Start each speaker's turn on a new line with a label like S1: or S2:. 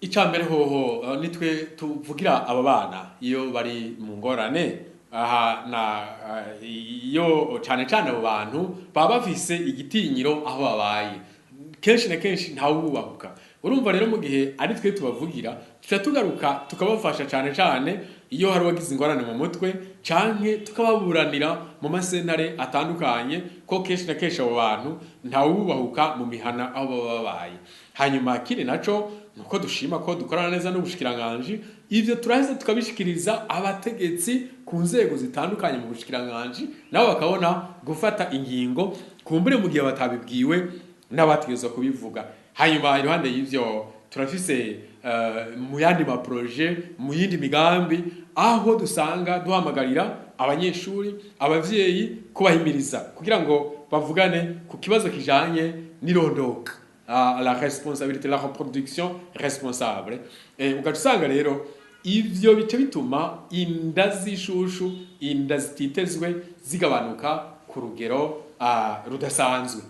S1: Icya mbere hoho, nitwe tuvugira aba bana iyo bari mu ngorane. Aha na iyo cane cane abo bantu baba bafise igitinyiro aho babaye, kenshi na kenshi ntawubahuka. Urumva rero, mu gihe ari twe tubavugira, tuca tugaruka tukabafasha, cane cane iyo hari uwagize ingorane mu mutwe, canke tukababuranira mu masentare atandukanye, ko kenshi na kenshi abo bantu ntawubahuka mu mihana aho baba babaye. Hanyuma kindi naco, nuko dushima ko dukorana neza n'ubushikiranganji. Ivyo turaheza tukabishikiriza abategetsi ku nzego zitandukanye mu bushikiranganji, nabo bakabona gufata ingingo, kumbure mu gihe batabibwiwe n'abategerezwa kubivuga. Hanyuma iruhande y'ivyo, turafise mu yandi ma projets, mu yindi migambi, aho dusanga duhamagarira abanyeshuri, abavyeyi, kubahimiriza kugira ngo bavugane ku kibazo kijanye n'irondoka, la responsabilité, la reproduction responsable. Ugaca usanga rero ivyo bice bituma inda z'ishushu, inda zititezwe, zigabanuka ku rugero rudasanzwe.